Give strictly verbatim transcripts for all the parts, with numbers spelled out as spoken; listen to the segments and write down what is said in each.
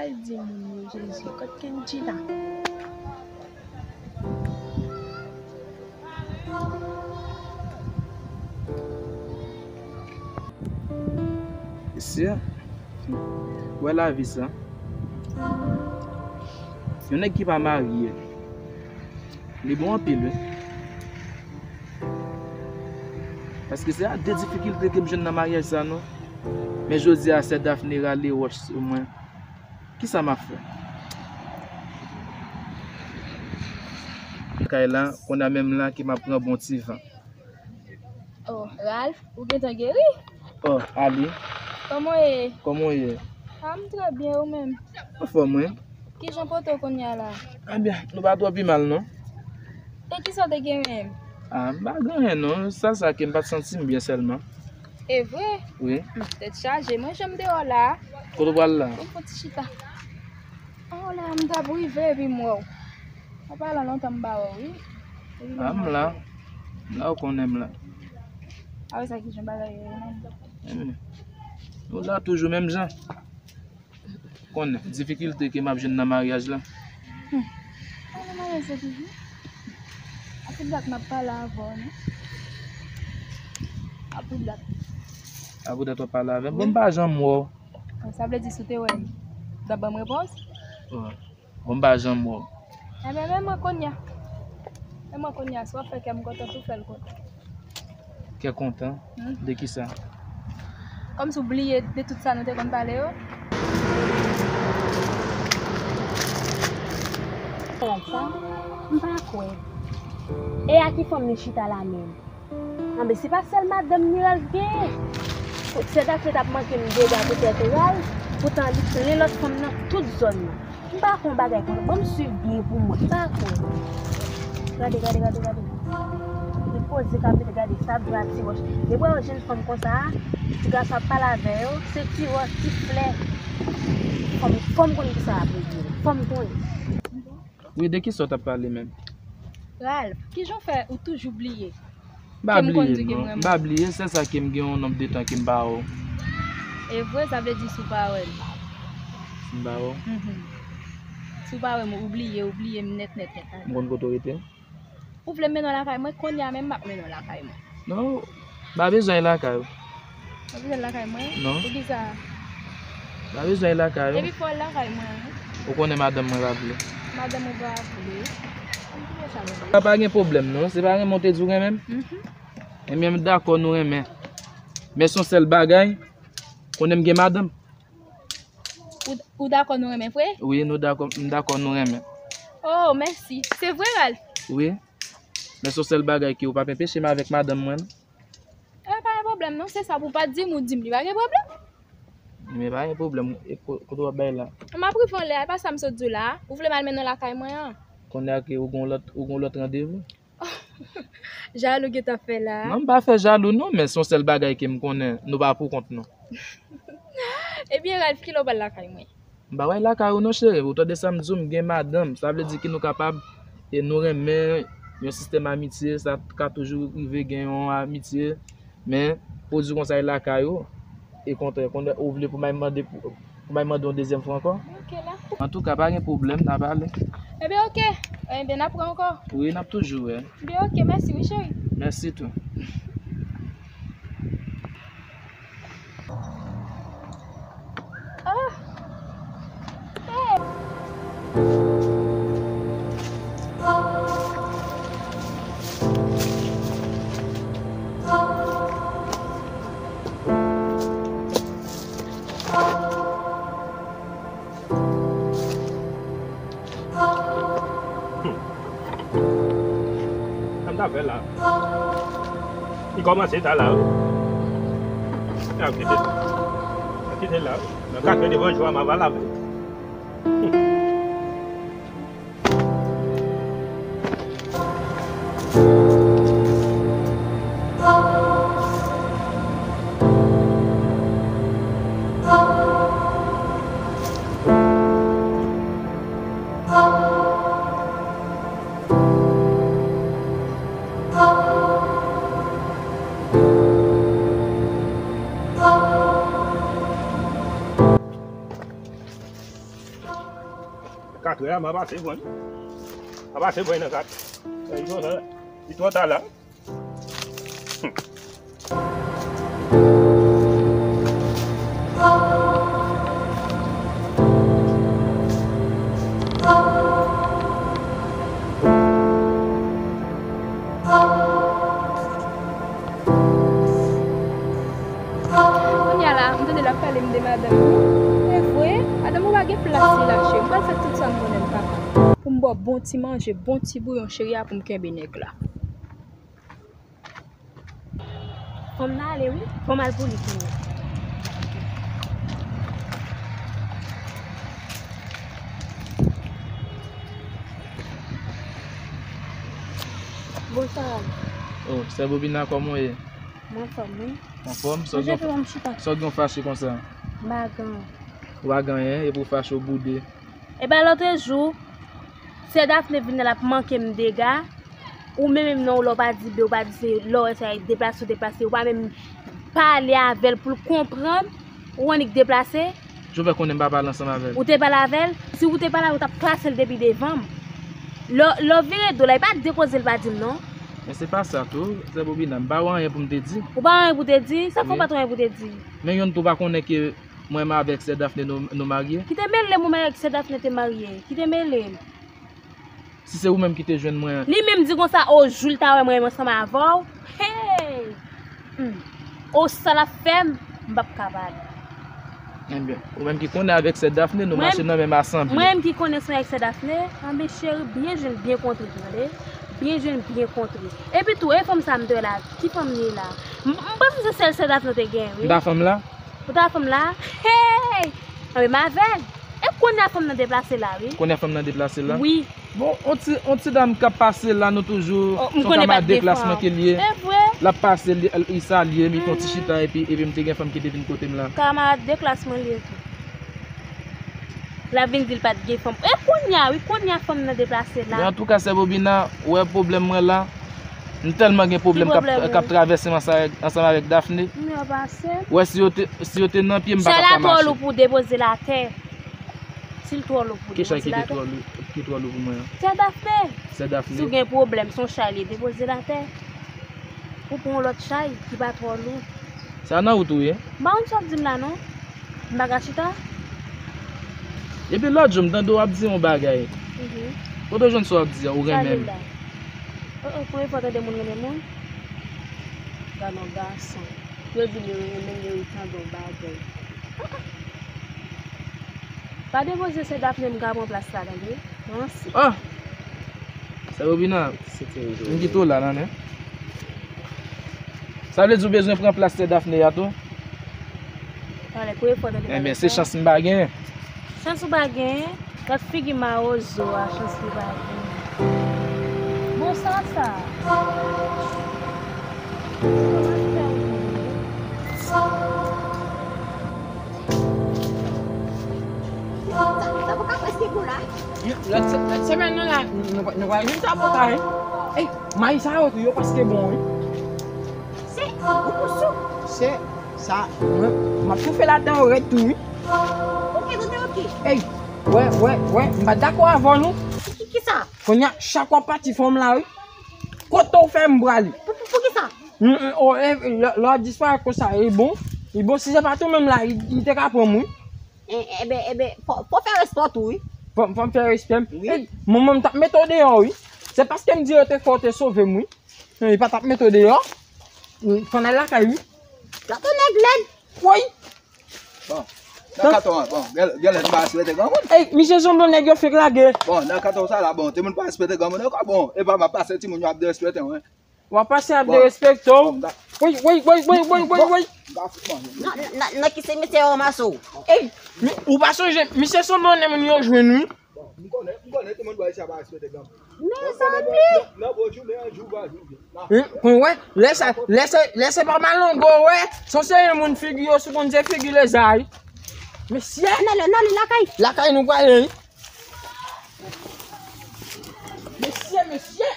Di moun yo, Jezi, kot Kendji la? Mesye, wè lavi sa. Yon nèg ki pa marye, li bon anpil, wi. Paske se a de difikilte ke m jwenn nan maryaj sa, non. Men jodi a, sè Daphné rale wòch sou mwen. Kisa m ap fè? Kay la, kounye a menm la ke m ap pran bon ti van. Oh, Ralph, ou gentan geri? Oh, Ali. Kòman w ye? Kòman w ye? Ah, m trè byen, ou menm? Anfòm, wi. Kijan poto kounye a la? Ebyen, nou pa twò pi mal, non. E kisa w te gen menm? Ah, m pa gen anyen, non. Sa, sa ke m pa t santi m byen sèlman. E vre? Wi. Hmm, tèt chaje. Mwen, jan m deyò la. Kote w pral la? Pou m fè ti chita. Oh, la, m t ap rive epi m wè w. Sa pa lan lontan m pa wè w, wi. Ah, m la. M la, ou konnen m la. A wè sa ki jan bagay yo ye menm. Hmm. Nou la toujou menm jan. Konnen difikilte ke m ap jwenn nan maryaj la. Hmm. A, nan maryaj la toujou. Apre dat m ap pale avè w, non. Apre dat. Apre dat w ap pale avè m. Bon, m pa janm wè w. Sa vle di si w te wè m, w t ap ban m repons? Wi. Bon, m pa janm wè w. Ebyen, men mwen kounye a. Men mwen kounye a, si w ap fè kè m kontan, tou fè l kontan. Kè kontan? Hmm. De kisa? Kòmsi w bliye de tout sa nou te konn pale yo. Sa, m pa kwè. E a ki fanm li chita la menm? Anben, se pa sèl madanm li Ralph genyen. Sè Daphné t ap manke m dega poutèt Ralph, poutan li plen lòt fanm nan tout zòn nan. M pa kwè yon bagay konsa. Ban m swiv byen pou m wè. M pa kwè. Gade, gade, gade, gade. Li poze kap mete gade sab, gade ti wòch. Depi w wè yon jenn fanm konsa, ti gason ap pale avè yo, se ti wòch, ti flè. Fò m, fò m konn kisa l ap regle. Fò m konnen. Wi, de kisa w t ap pale menm? Ralph, kijan w fè ou toujou bliye? M pa bliye, non. M pa bliye, se sa ke m gen yon nonb de tan ke m pa wè w. E vre, sa vle di si w pa wè m. Si m pa wè w? Mhm. Si w pa wè m, ou bliye, ou bliye m nèt, nèt, nèt. M konn kote w rete? Ou vle m mennen w lakay mwen, kounye a menm m ap mennen w lakay mwen. Non, m pa bezwen al lakay ou. Pa bezwen al lakay mwen? Non. Poukisa? Pa bezwen al lakay ou. Epi fò al lakay mwen, wi. Ou konnen madanm mwen pa vle. Madanm ou pa vle? Ann kite sa vre. Pa, pa gen pwoblèm, non. Se pa renmen w te di w renmen m? Mhm. Ebyen, m dakò nou renmen. Men se yon sèl bagay, konnen m gen madanm. Ou, ou dakò nou renmen vre? Wi, nou dakò, m dakò nou renmen. Oh, mèsi. Se vre, Ralph? Wi. Men se yon sèl bagay ke ou p ap enpeche m avèk madanm mwen, non. E, pa gen pwoblèm, non. Se sa pou w pa t di m, ou di m li pa gen pwoblèm. Men pa gen pwoblèm. E ko-, kote w ap bay la? M ap rive anlè a, e pa sa m sot di w la a. Ou vle m al mennen w lakay mwen an? Kounye a ke ou gon lòt, ou gon lòt randevou? Jalou gentan fè la a. Non, m pa fè jalou non, men se yon sèl bagay ke m konnen, nou pa pou kont nou. Ebyen, Ralph, kilè w pral lakay mwen? M pa pral lakay ou non, cheri. Ou tande sa m di w, m gen madanm. Sa vle di ke nou kapab, e nou renmen yon sistèm amitye, sa ka toujou rive gen yon amitye. Men, pou di konsa, e lakay ou, e kontrè, konnen ou vle pou m al mande pou, pou m al mande yon dezyèm fwa ankò? Ok, la. Antouka, pa gen pwoblèm, n a pale. Ebyen, ok. Ebyen, n a pran ankò. Wi, n ap toujou wè. Ebyen, ok, mèsi, wi, cheri. Mèsi tou. Ah. Hey. Hmm. Sa m ta fè la? Li kòmanse ta la, wi. N ap kite, n ap kite la, wi. Nan kat è devan jou a, m ap al lave. Hmm. M a pase pran. M a pase pran nan kat. Li twò ta la. Kounye a la, m tande l ap pale m de madanm li. E vre, madanm ou pa gen plas li la, cheri. M pral fè tout sa m konnen m kapab. Pou m ba w bon ti manje, bon ti bouyon, cheri a, pou m kenbe nèg la. Fò m ale wi, fò m al pou li kounye a. Bonswa. Oh, sè Bobina, kòman w ye? Mwen anfòm, wi. Anfòm? Sa w gen, sa w gen fache konsa? M pa gen anyen. Ou pa gen anyen, epi w fache, w boude. Epa lòtrejou, sè Dafne vin la, l ap manke m dega. Ou menm menm non, lè w pa di B, ou pa di se lè w wè sa, deplase, ou deplase, ou pa menm pale avè l pou l konprann, ou annik deplase. Jovè konnen m pa pale ansanm avè l. Ou te pale avè l? Si ou te pale avè l, ou t ap klase l depi devan m. Lè, lè w vire do la, e pa depoze l pa di m non. Men se pa sa tou, sè Bobina, m pa wè anyen pou m te di. Ou pa wè anyen pou te di? Sa fè w pa t wè anyen pou te di? Men youn tou pa konnen ke mwen menm avèk sè Dafne nou, nou marye? Ki te mele m ou menm avèk sè Dafne te marye? Ki te mele m? Si se ou menm ki te jwenn mwen. Li menm di konsa, o, jou l ta wè mwen ansanm avè w. Hey! Hmm. O, sa l ap fè m, m p ap ka pale. Enben, ou menm ki konnen avèk sè Dafne, nou mache nan menm asanble. Mwen menm ki konnen se mwen avèk sè Dafne, anben cheri, byen jwenn, byen kontre, tande? Byen jwenn, byen kontre. Epi tou, e fanm sa m te wè la, ki fanm li ye la? M, m panse se sèl sè Dafne te gen, wi. M pa fanm la? Ou ta fanm la? Hey! Anben m avè l. E kounye a fanm nan deplase la, wi. Kounye a fanm nan deplase la? Wi. Bon, on ti, on ti dam k ap pase la, nou toujou, se yon kamad deklasman ke l ye. E vre? L ap pase, li, li salye m, li fè yon ti chita, epi, epi m te gen fanm ki te vin kote m la. Kamad deklasman li ye tou. L ap vin di l pa t gen fanm. E kounye a, wi, kounye a fanm nan deplase la. Men antouka, sè Bobina, ou wè pwoblèm mwen la, m tèlman gen pwoblèm k ap, k ap travèse m ansanm avèk, ansanm avèk Dafne. Ou wè, si yo te, si yo te nan pye m, m pa t ap ka mache. Chay la twò lou pou w depoze l atè. Si l twò lou pou w depoze l atè. Ki chay ki te twò lou, ki twò lou pou mwen an? Sè Dafne. Sè Dafne. Si w gen pwoblèm, se yon chay li ye, depoze l atè. Ou pran yon lòt chay ki pa twò lou. Sa nan wout ou ye? M pa konn sa w ap di m la non. M pa ka chita. Epi lòt jou, m tande w ap di yon bagay. Mhm. Kote w jwenn sa w ap di a, ou renmen m? Sa li la. Oh, oh, premye fwa w tande moun renmen moun? Gade yon gason. Yo di li renmen l, yo tande yon bagay. Ah, ah. Pa depoze sè Dafne, m ka pran plas la, tande. Ranse. Ah! Sè Bobina, m kite w la, nan, men. Sa vle di w bezwen pran plas sè Dafne a tou? Talè, premye fwa w tande bagay sa? Enben, se chans m pa genyen. Chans ou pa genyen? Gad figi mawozo a, chans li pa genyen. Bon, sa, sa. Sa, sa poko prèske bon la. Lòt se-, lòt semèn nan la, nou, nou, nou pral jwenn sa poko, wi. Ey, mayi sa yo tou, yo prèske bon, wi. Se, ou pou sou. Se, sa, mwen, m ap toufe ladan yo rèd tou, wi. Ok, ok, ok. Ey, wè, wè, wè, m pa dakò avè nou. Ki, ki, ki sa? Kounye a, chak w ap pati fè m la, wi. Kote w fè m prale? Pou, pou, pou ki sa? Mm, mm, oh, eh, lè, lè w ap disparèt konsa, e bon, e bon, si se pa t ou menm la, li, li te ka pran m, wi. E, enben, enben, fò, fò fè respè w tou, wi. Fò, fò m fè respè m. Wi. Ey, manman m t ap mete w deyò, wi. Se paske m di yo te fè w te sove m, wi. Ey, li pa t ap mete w deyò. Mm, fò n al lakay, wi. Gade nèg lèd. Woy. Bon, nan katon an, bon, gen, genlè nou pa respekte granmoun. Ey, misye sanble yon nèg yo fèk lage. Bon, nan katon sa la, bon, timoun pa respekte granmoun ankò, bon, epa m ap pase timoun yo ap derespekte mwen. W ap pase ap derespekte w. Bon, m ta- Woy, woy, woy. Bon, m ta fout manje. Nan, nan, nan ki simitye yo ranmase w? Ey, mi-, ou pa sonje, misye sanble yon moun yo jwenn, wi. Bon, m konnen, m konnen timoun bò isi a pa respekte granmoun. Mezanmi! Nan, nan bon jounen an, jou pa jou. Wi, kon wè, lè sa, lè se, lè se pa malongo, wè, se yon seri moun figi yo sou konn se figi leza, wi. Mesye! Ann ale, ann ale lakay. Lakay nou prale, wi. Mesye, mesye!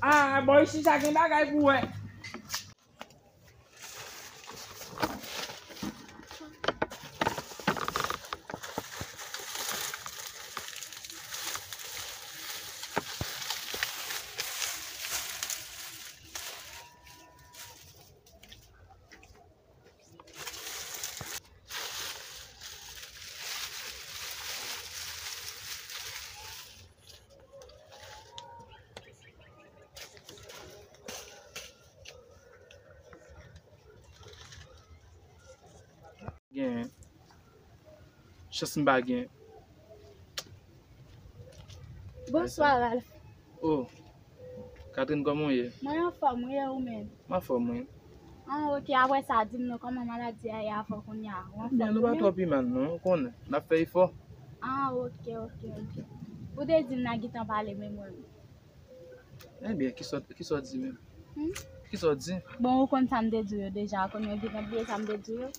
Ah, bò isi sa gen bagay pou wè. Chans m pa gen. Bonswa, Ralph. Oh, Catherine, kòman w ye? Mwen anfòm, wi, e ou menm? M anfòm, wi. Ah, ok, apre sa, di m non, kòman maladi a ye avè w kounye a? Ou anfòm ou menm? Ebyen, nou pa twò pi mal, non, ou konnen, n ap fè efò. Ah, ok, ok, ok. Ou te di m n a gentan pale, men mwen menm. Ebyen, kisa, kisa w di menm? Hmm? Kisa w di? Bon, ou konn sa m te di w yo deja, kounye a ou gentan bliye sa m te di w yo?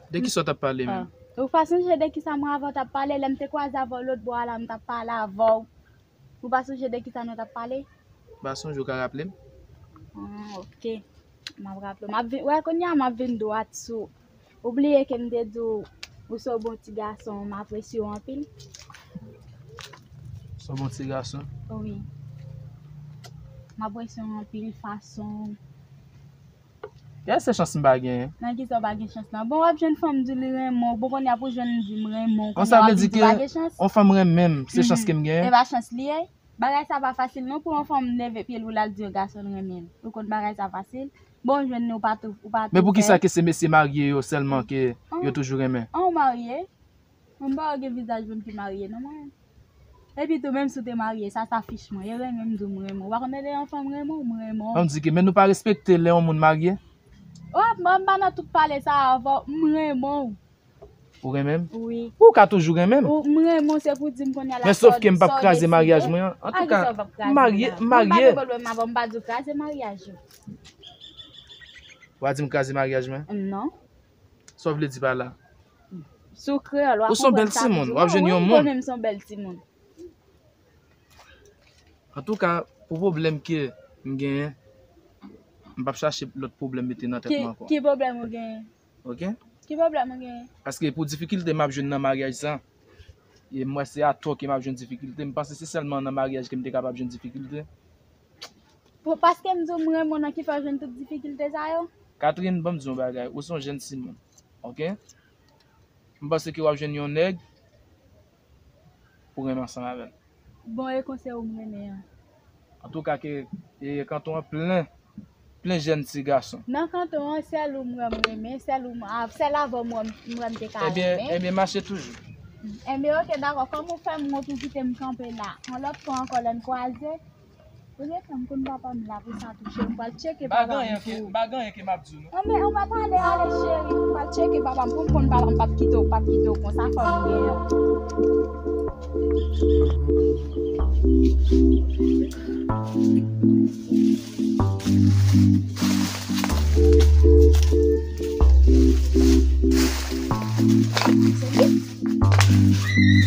De kisa w t ap pale menm? Ah. Ou pa sonje de kisa mwen avè w t ap pale? Lè m te kwaze avè w lòt bò a la, m t ap pale avè w. Ou pa sonje de kisa nou t ap pale? M pa sonje, ou ka raple m? Ah, ok. M ap raple w. M ap vin, wè, kounye a, m ap vin dwat sou. Ou bliye ke m te di w, ou se yon bon ti gason, m apresye w anpil. Se yon bon ti gason? Wi. M apresye w anpil, fason w. Kèl se chans m pa genyen? Nan kisa w pa gen chans lan? Bon, w ap jwenn fanm di li renmen w. Bon, kounye a pou jwenn di m renmen w. Kounye a w ap vin di pa gen chans? Yon fanm renmen m, se chans ke m genyen? E pa chans li ye? Bagay sa pa fasil non pou yon fanm leve pye l pou l al di yon gason l renmen l. Ou konn bagay sa fasil? Bon, w jwenn li, ou pa tou, ou pa tou fè. Men poukisa ke se mesye marye yo sèlman ke yo toujou renmen? An, ou marye? Mwen m pa wè gen vizaj moun ki marye non mwen. Epi tou, menm si w te marye, sa, sa fich mwen. E renmen m di w m renmen w. Ou pa konn lè yon fanm renmen w, m renmen w. An, m di ke, men nou pa respekte lè yon moun marye? Wè, mwen m pa nan tout pale sa avè w, m renmen w. Ou renmen m? Wi. Ou ka toujou renmen m. Ou, m renmen w, se pou di m kounye a la. Men sòf ke m p ap kraze maryaj mwen an. Antouka, m marye, m marye. Mwen pa gen pwoblèm avè w, m pa di w kraze maryaj ou. W a di m kraze maryaj mwen? Non. Sa w vle di pa la? Sou kreyòl, w a konprann sa m di. Ou se yon bèl timoun, w ap jwenn yon moun. Wi, m konnen m se yon bèl timoun. Antouka, pou pwoblèm ke m genyen, m p ap chache lòt pwoblèm mete nan tèt mwen ankò. Ki pwoblèm ou genyen? Ok? Ki pwoblèm ou genyen? Paske pou difikilte m ap jwenn nan maryaj sa, e m wè se atò ke m ap jwenn difikilte. M panse se sèlman nan maryaj ke m te kapab jwenn difikilte. Pou, paske m di w m renmen w nan ki fè w jwenn tout difikilte sa yo? Catherine, ban m di w yon bagay. Ou se yon jèn timoun. Ok? M panse ke w ap jwenn yon nèg pou renmen ansanm avè l. Bon, e konsa ou m renmen an? Antouka ke, e, kanton an plen, plen jèn ti gason. Nan kanton an, sèl ou m wè m renmen, sèl ou m, a, sèl avè w m wè m, m wè m te ka renmen. Ebyen, ebyen, mache toujou. Ebyen, ok, dakò. Kòm ou fè m wont, ou kite m kanpe la. Yon lòt fwa ankò, lè n kwaze, ou te fè m konn papa m la pou sa touche m. M pral tcheke papa m pou ou. M pa gen anyen ke m ap di w, non. Anben, anben, pale, ale, cheri. M pral tcheke papa m pou m konn papa m p ap kite w, p ap kite w konsa, fò m gen yon.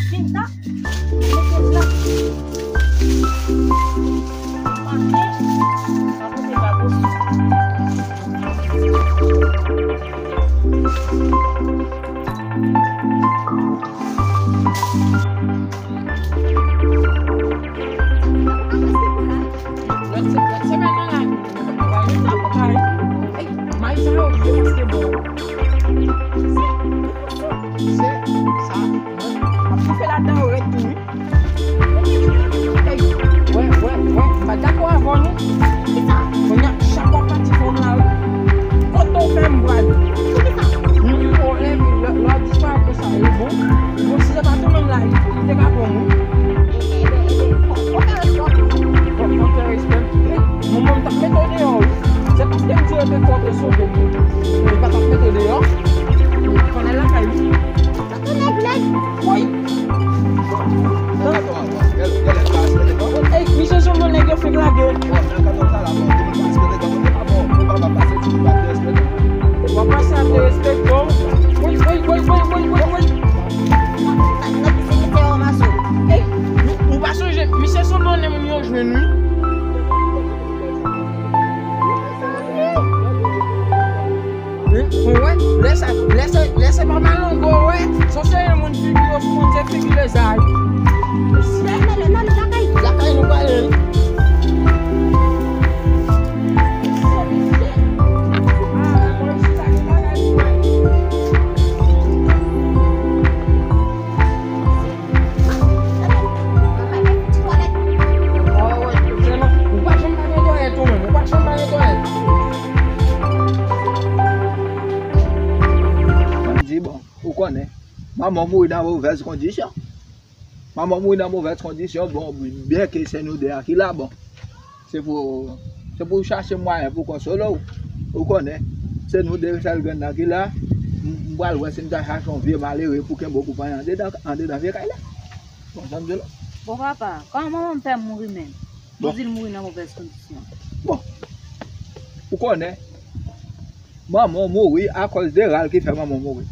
Fin tan. Mete plat. Manje. Sa pote pa posib. Lòt se-, lòt semèn nan la, nou va jwenn sa pou kay. Ey, mayi sa yo vye paske bon. Se sa, mwen, m ap toufe ladan yo rèd tou, wi. Ey, wè, wè, wè, m pa dakò avè w, non. Kounye a, chak w ap pati fò m la, wi. Kote w fè m pral? Wi, wi, o, lè, lè, lè w disparèt konsa, e bon. Bon, si se pa tou menm la, li, li te ka bon, wi. Bon, bon, fè respè. Ey, manman m t ap mete w deyò, wi. Se paske m di yo te fò te sove m, wi. Li pa t ap mete w deyò. Li pa t ap lakay, wi. Sa tou nèg lèd. Woy! Ey, misye sou nou nèg yo fèk lage. W ap pase ap derespekte w. Woy, woy, woy. Ey, ou, ou pa sonje, misye sou nou nèg moun yo jwenn, wi. Wi, wi, wè, lè sa, lè se, lè se pa malongo, wè, se yon seri moun figi yo, moun se figi leza, wi. Lakay, lakay nou prale, wi. Manman mouri nan movèz kondisyon. Manman mouri nan movèz kondisyon, bon, byen ke se nou de a ki la, bon. Se pou, se pou chache mwayen pou konsole w. Ou konnen, se nou de sèl grenn nan ki la. M, m pral wè si m ta chache yon vye malere pou kenbe w pou panyen andedan, andedan vye kay la. Bon, sa m di w la. Bon, papa, kòman manman m fè mouri menm? Bon. Ou di l mouri nan movèz kondisyon. Bon, ou konnen, manman w mouri akòz de ral ki fè manman w mouri.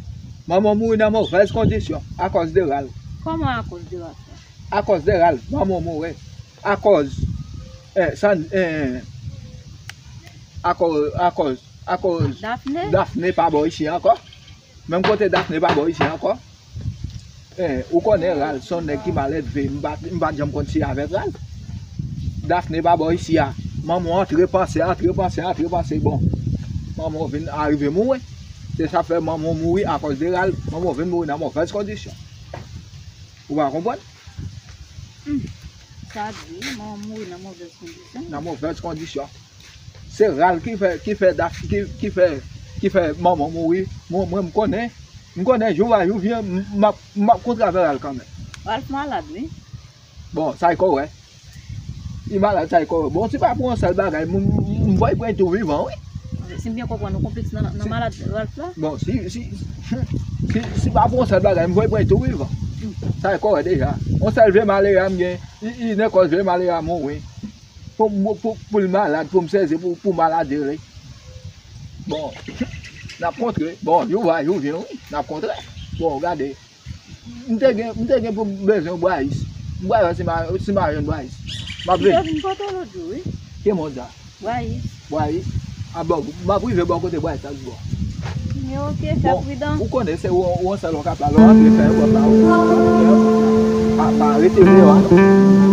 Manman w mouri nan movèz kondisyon akòz de ral. Kòman akòz de ral, frè? Akòz de ral, manman w mouri. Akòz, eh, san, eh, akòz, akòz, akòz Dafne? Dafne pa bò isi ankò. Menm kote Dafne pa bò isi ankò. Eh, ou konnen ral se yon nèg ki mal elve. M pa, m pa t janm konn si avèk ral. Dafne pa bò isi a. Manman w antre panse, antre panse, antre panse. Bon, manman w vin arive mouri. Se sa fè manman w mouri akòz de ral. Manman w vin mouri nan movèz kondisyon. Ou pa konprann? Hmm. Sa di, manman mouri nan movèz kondisyon? Nan movèz kondisyon. Se ral ki fè, ki fè Daf, ki, ki fè, ki fè manman mouri. Mwen, mwen, m konnen. M konnen jou va jou vyen, m, m ap, m ap kontre avè ral kanmenm. Ralph malad, wi. Bon, sa e kò wè. Li malad, sa e kò wè. Bon, si pa pou yon sèl bagay, m, m, m voye pran tou vivan, wi. Si m byen konprann, ou konplis nan, nan malad Ralph la? Bon, si, si, si, si pa pou yon sèl bagay, m voye pran tou vivan. Sa e kò wè deja. Yon sèl vye malere a m gen, li, li nan kòz vye malere a mouri. Pou, pou, pou, pou l malad, pou m sezi, pou, pou maladi li. Bon, n ap kontre. Bon, jou va jou vyen, wi. N ap kontre. Bon, gade. M te gen, m te gen pou m bezwen Bwayis. M pral wè si m a, si m a jwenn Bwayis. M ap vini. Li te vin kote w lòt jou, wi. Ki moun sa? Bwayis. Bwayis. A bon, m ap rive bò kote Bwayis la, bò. Men oke, fè pridan. Bon, ou konnen se yon, yon sèl w ka pale, w antre fè yon pòt la, wi. Pa, pa rete deyò a, non.